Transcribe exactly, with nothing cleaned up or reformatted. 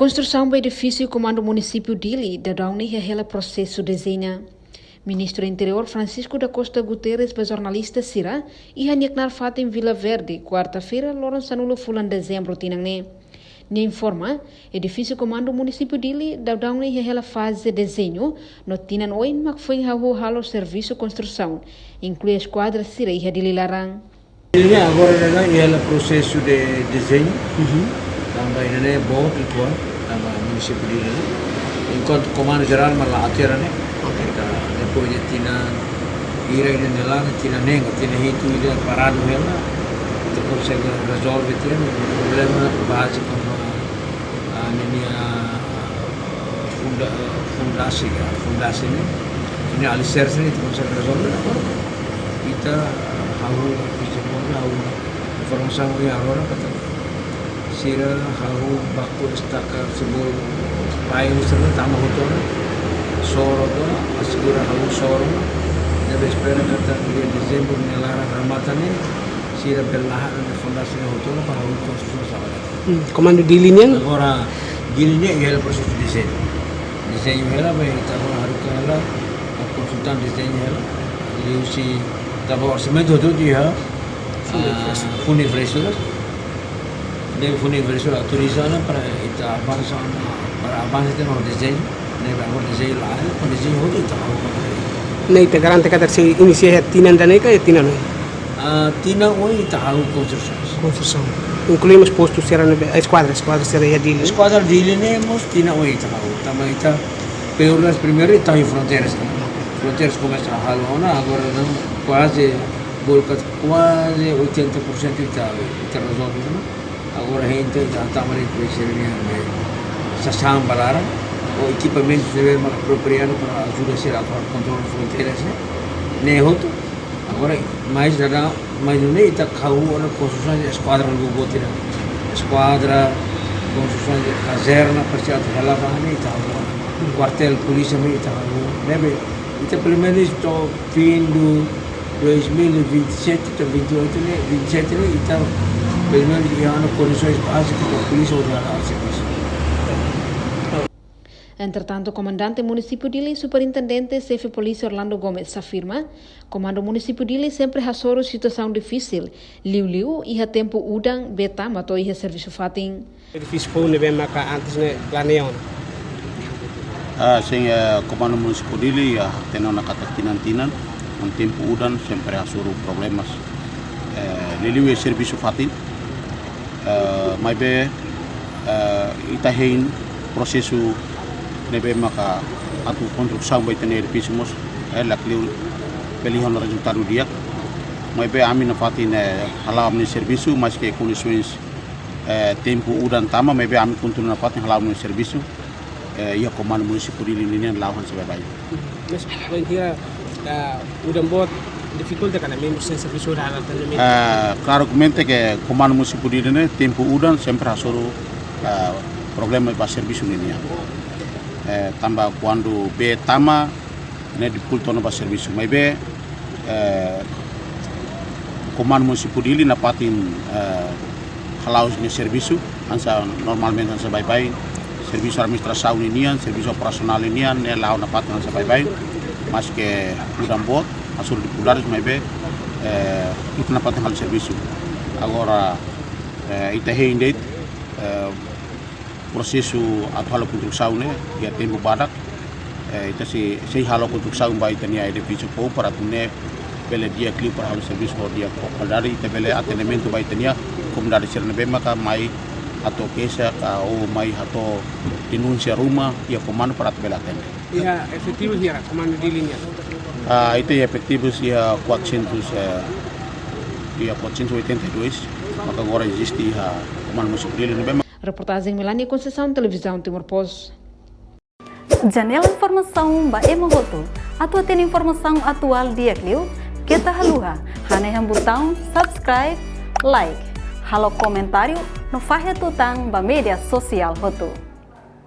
Konstrusaun ba edifísiu Komandu Munisípiu Dili daudaun ne'e iha hela prosesu dezeña. Ministru Interiór Francisco da Costa Guterres ba jornalista sira iha nia knaar fatin Vila Verde, kuarta-feira, loron sanulu fulan Dezembru tinan ne'e. Nia informa, edifísiu Komandu Munisípiu Dili daudaun ne'e iha hela faze dezeñu, no tinan oin mak foin hahú halo servisu konstrusaun, inklui eskuadra sira iha Dili laran. Ida-ne'e agora daudaun iha hela prosesu de dezeñu. Uhum. Tanba ida-ne'e boot uitoan, tanba munisípiu Dili ne'e. Enkuantu komandu jerál mak la hatene ne'e. Ok. Ita depois de tinan, ida-ne'e la, tinan neen, tinan hitu ida paradu hela. Ita konsege rezolve tiha problema báziku, ah, ninia funda-, fundasi ka, fundasi ne'e. Ninia aliserse ne'e ita konsege rezolve, agora ita hahú, ita hahú informasaun iha agora katak sira hahú baku estaka simbol pain sira tama hotu ona, soro hotu ona, asegura hahú soro ona. Ne'ebé espera katak iha Dezembru nia laran remata ne'e, sira bele lahar ona fundasi ne'e hotu ona para hahú konstrusaun sala. Hmm, Komandu Dili nian? Agora, Dili ne'e iha hela prosesu dezeñu. Dezeñu hela, maibé ita agora haruka hela, konsultan dezeñu hela. Liuhusi tanba orsamentu hotu iha, Fundu ah, Infraestrutura. Fundu Infraestrutura. Ne'ebé Fundu Infraestrutura autoriza ona para ita avansa, para avansa tiha ona dezeñu. Ne'ebé agora dezeñu la, kuandu dezeñu hotu ita hahú. Ne'e ita garante katak sei inisia iha tinan ida-ne'e ka iha tinan oin? Ah, tinan oin ita hahú konstrusaun. Konstrusaun. Inklui mós postu sira ne'ebé, eskuadra, eskuadra sira iha Dili. Eskuadra Dili ne'e mós tinan oin ita hahú. Tanba ita, primeiru, primeiru ita iha fronteiras, ne'e. Fronteiras komesa halo ona, agora daudaun kuaze, bolu katak kuaze oitenta por sentu ita, ita rezolve ona. Agora hein ita, ita tama de'it ba sira-nia, eh, sasán ba laran, ou ekipamentu sira ne'ebé mak apropriadu para ajuda sira atu kontrola fronteiras ne'e. Ne'e hotu. Agora, mais daudaun, mais nune'e ita hahú ona konstrusaun de eskuadra lubuk boot ida. Eskuadra, konstrusaun de kazerna, para sira atu hela ba ne'e ita hahú ona. Kuartél polísia mós ita hahú. Ne'ebé, ita pelumenus to'o fim do dois mil e vinte e sete, to'o vinte e oito ne'e, vinte e sete ne'e, ita pelumenus iha ona kondisoens bázikas para polísia hotu halo servisu. Entretantu, Komandante Munisípiu Dili, Superintendente Xefe Polísia Orlando Gomes afirma, Komandu Munisípiu Dili sempre hasoru situasaun difisil, liuliu iha tempu udan bee tama to'o iha servisu fatin. Edifísiu foun ne'ebé maka antes ne'e planeia ona. Ah, sin, eh, Komandu Munisípiu Dili, ah, hatene ona katak tinan-tinan, iha tempu udan sempre hasoru problemas. Eh, liuliu iha servisu fatin. Eh, maibé, eh, ita hein prosesu ne'ebé maka atu konstrusaun ba ita-nia edifísiu mós, eh, lakleur bele iha ona rezultadu di'ak. Maibé ami nafatin, eh, hala'o ami-nia servisu, maske kondisoens, eh, tempu udan tama, maibé ami kontinua nafatin hala'o ami-nia servisu, eh, iha Komandu Munisípiu Dili ninian la'o hanesan baibain. Mas bainhira, ah, udan boot difikulta ka lae, membru sira servisu udan atendimentu? Eh, klaru, komente ke Komandu Munisípiu Dili ne'e tempu udan sempre hasoru, eh, problema ba servisu ninian. Eh, tanba kuandu bee tama, ne'e difikulta ona ba servisu. Maibé, eh, Komandu Munisípiu Dili nafatin, eh, hala'o nia servisu hanesan normalmente, hanesan baibain. Servisu administrasaun ninian, servisu operasionál ninian, ne'e la'o nafatin hanesan baibain. Maske udan boot, hasoru difikuldades, maibé, eh, ita nafatin halo servisu. Agora, eh, ita hein de'it, eh, prosesu atu halo konstrusaun ne'e iha tempu badak. Eh, ita sei, sei halo konstrusaun ba ita-nia edifísiu foun para atu nune'e bele di'ak liu para halo servisu ho di'ak ho kualidade, ita bele atendimentu ba ita-nia komunidade sira ne'ebé maka mai hato'o keixa ka ou mai hato'o denúnsia ruma iha komandu para atu bele atende. Iha efetivu hira Komandu Dili nian? Ah, ita iha efetivu iha quatrocentos, eh, iha quatrocentos e oitenta e dois, maka agora eziste iha Komandu Munisípiu Dili ne'ebé. Reportajen Melania Conceição, Televizaun Timor Post. Janela informasaun ba ema hotu. Atu hatene informasaun atuál di'ak liu, keta haluha hanehan butaun subscribe, like, halo komentáriu no fahe tutan ba média sosiál hotu.